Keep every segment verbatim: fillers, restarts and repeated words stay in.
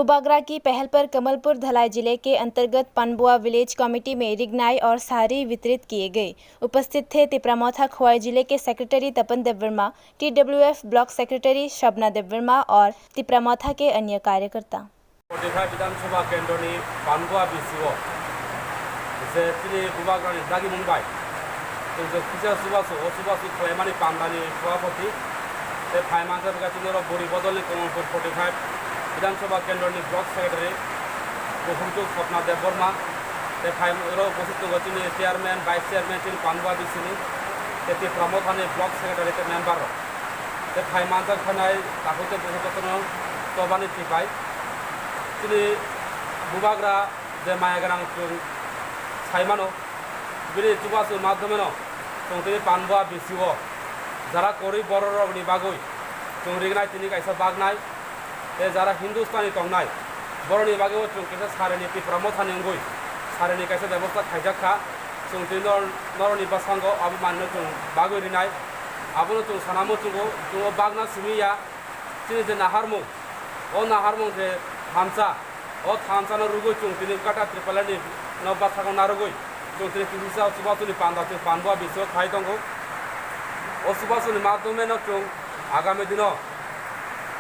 बुबाग्रा की पहल पर कमलपुर धलाई जिले के अंतर्गत पानबुआ विलेज कमेटी में रिगनाई और साड़ी वितरित किए गए। उपस्थित थे तिपरा मोथा खोवाई जिले के सेक्रेटरी तपन Debbarma, TWF block secretary Shabana देववर्मा और तिपरा मोथा के अन्य कार्यकर्ता। Forty five Bidhan Sabha kendroni Panbua B C O je chini bubagrani dagimung bai tei je kisa chubachu, o chubachu khlaimani pandani sabhapati tei phaimanjak bwkha chini oro buri bodolni Kamalpur forty five Bidhan Sabha kendroni block secretary bukhukjwk Swapna Debbarma tei phai oro bwswk tongo chini chairman, vice chairman chini Panbua B C ni tei Tipra Mothani block secretary tei member rok. Tei phai manjak phainai takhuk tei bukhuk jotono chobani thwi bai. Chini bubagra je maya gwnang chwng sai mano, bini chubachu madhyomeno chwng tini Panbua B C O jara kwrwi bororokni bagwi chwng rignai tini kaisa bagnai. Tei jara Hindustani tongnai, borokni bagwi bo chwng kisa sarini Tipra Mothani wngwi sarini kaisa bebosta khaijak kha. Chwng tini nor-, norokni bwskango abo manwino chwng bagwi rinai. Abono chwng sana muchungo, chwng o bagna simi ya. Chini je naharmung, o naharmung je thansa, o thansano rwgwi chwng tini Greater Tipraland ni no bwskango narwgwi chwng tini kisa chubachuni panda chwng Panbua B C O khai tongo. O chubachuni madhyomeno chwng agami dino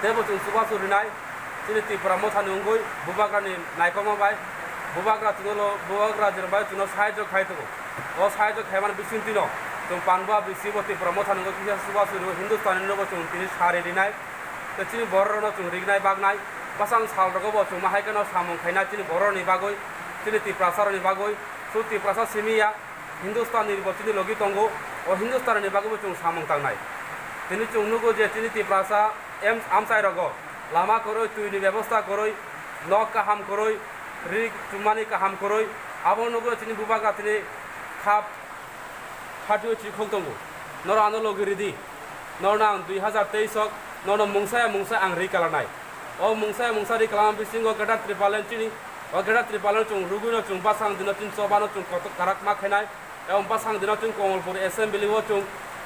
teibo chwng chubachu rinai. Chini Tipra Mothani wngwi bubagrani naikokma bai bubagra chwngno, bubagra chwngno bai chwngno sahajyo khai tongo. O sahajyo khaimani bisingtwino chwng Panbua B C O bo Tipra Mothani wngwi kisa chubachu rw Hindustani nobo chwng tini sari rinai. Tei chini bororokno chwng rignai bagnai bwsang salrogo bo chwng ma hai kheno samung khainai chini bororokni bagwi, chini Tiprasarokni bagwi. Su Tiprasa simi ya, Hindustani bo chini logi tongo, o Hindustani ni bagwi bo chwng samung tangnai. Tini chwng nugo je chini Tiprasa em-, amchai rogo lama kwrwi, twi ni bebosta kwrwi, nok kaham kwrwi, ri chumani kaham kwrwi, abo nugwi chini bubagra tini khap phatwi chikhok tongo. Noro ano logi ridi, norno ang dui hazar teis ok, norno mungsa ya mungsa ang ri kalanai. O mungsa ya mungsa ri kalama bisingo Greater Tipraland chini, o Greater Tipraland chwng rugwino chwng bwsang dino chini chobano chwng kotor karak ma khainai. Ebong bwsang dino chwng Kamalpur Assembly o chwng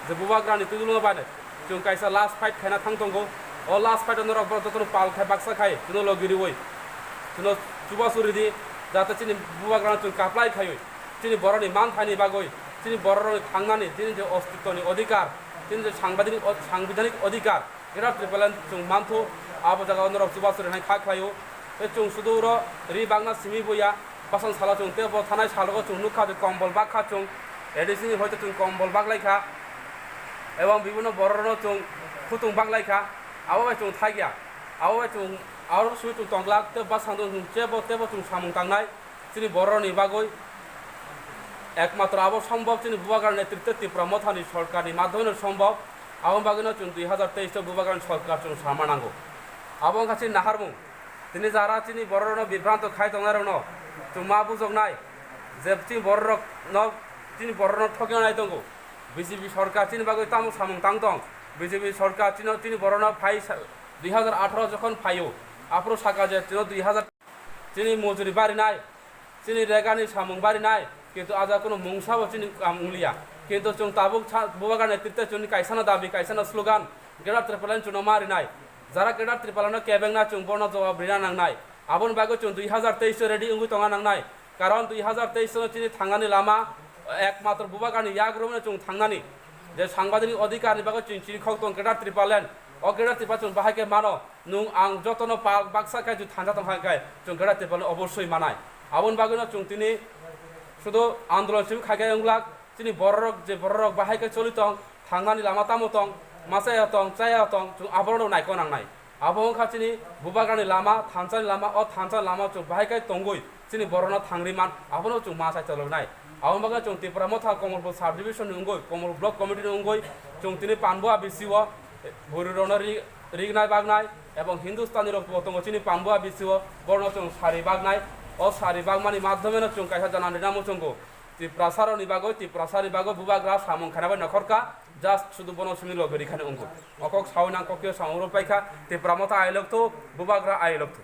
je bubagrani twijlwngo bai chwng kaisa last fight khaina thang tongo. O last fight o norok borok jotono pal khai baksa khai chwngno logi riwi chwngno chubachu ridi, jate chini bubagrano chwng kaplai khaiwi chini borokni manthaini bagwi, chini bororokni thangnani, chini je ostitwni odhikar, chini je sangbidhanik od-, sangbidhanik odhikar, Greater Tipraland chwng manthu, abo jagao norok chubachu rinai kha khlaio. Tei chwng sudu oro ri bagna simi bo ya, bwsang salo chwng tei bo thanai salogo chwng nukha je kombol bakha chwng, A D C ni hoito chwng kombol baklaikha, ebong bibino bororokno chwng khutung baklaikha, abo bai chwng thakya, abo bai chwng aro swi chwng tonglak tei bwsang chwng tebo tebo chwng samung tangnai. Chini bororokni bagwi ekmatro abo sombhob chini bubagra netritwe Tipra Mothani sorkarni madhyomeno sombhob. Aboni bagwino chwng dui hazar teis o bubagrani sorkar chwng sama nango. Abo wngkha chini naharmung. Tini jara chini bororokno bibranto khai tongnairokno chwng ma bujoknai je chini bororokno, chini bororokno thokna nai tongo. B J P sorkar chini bagwi tamo samung tang tong? B J P sorkar chini, chini bororokno phai sa-, dui hazar atharo jokhon phaio, aphuru saka je chini dui hazar Chini mojori barinai, chini regani samung barinai, kintu aja kunu mungsabo chini kam wnglia. Kintu chwng tabuk sa-, bubagra netritwe chwngni kaisano dabi, kaisano slogan, Greater Tipraland chwngno ma rinai. Jara Greater Tipralandno kebengna chwng bono jawab rina nangnai. Aboni bagwi chwng dui hazar teis o ready wngwi tongna nangnai. Karon dui hazar teis o chini thangnani lama ekmatro bubagrani yagrumno chwng thangnani. Je sangbidhanik odhikarni bagwi chwng chini khok tong Greater Tipraland. O Greater Tipraland chwng bahai khe mano. Nwng ang jotono pal baksa khe jwk thansa tong kha khe chwng Greater Tipraland obosoi manai. Aboni bagwino chwng tini sudu andolon simi khai khe wng glak, chini bororok je bororok bahai khe choli tong, thangnani lama tamo tong, ma chaya tong, chaya tong, chwng aborokno naikok nangnai. Abo wng kha chini bubagrani lama, thansani lama, o thansani lama chwng bahai khe tongwi chini borokno thangri man, abono chwng ma sai choloknai. Aboni bagwi chwng Tipra Motha Komolpur Sub Division ni wngwi, Komolpur Block Committee ni wngwi chwng tini Panbua B C o bwrwi rokno ri-, rignai bagnai, ebong Hindustani rok bo tongo chini Panbua B C o, borokno chwng sari bagnai. O sari bagmani madhyomeno chwng kaisa janan rina muchungo. Tiprasa rokni bagwi, Tiprasa ni bagwi bubagra samung khaina bai nokhorka, just sudu bono simi logi rikhani wngkuk. O kok sawi nang kokyo samung rok paikha, Tipra Motha ailok thu, bubagra ailok thu.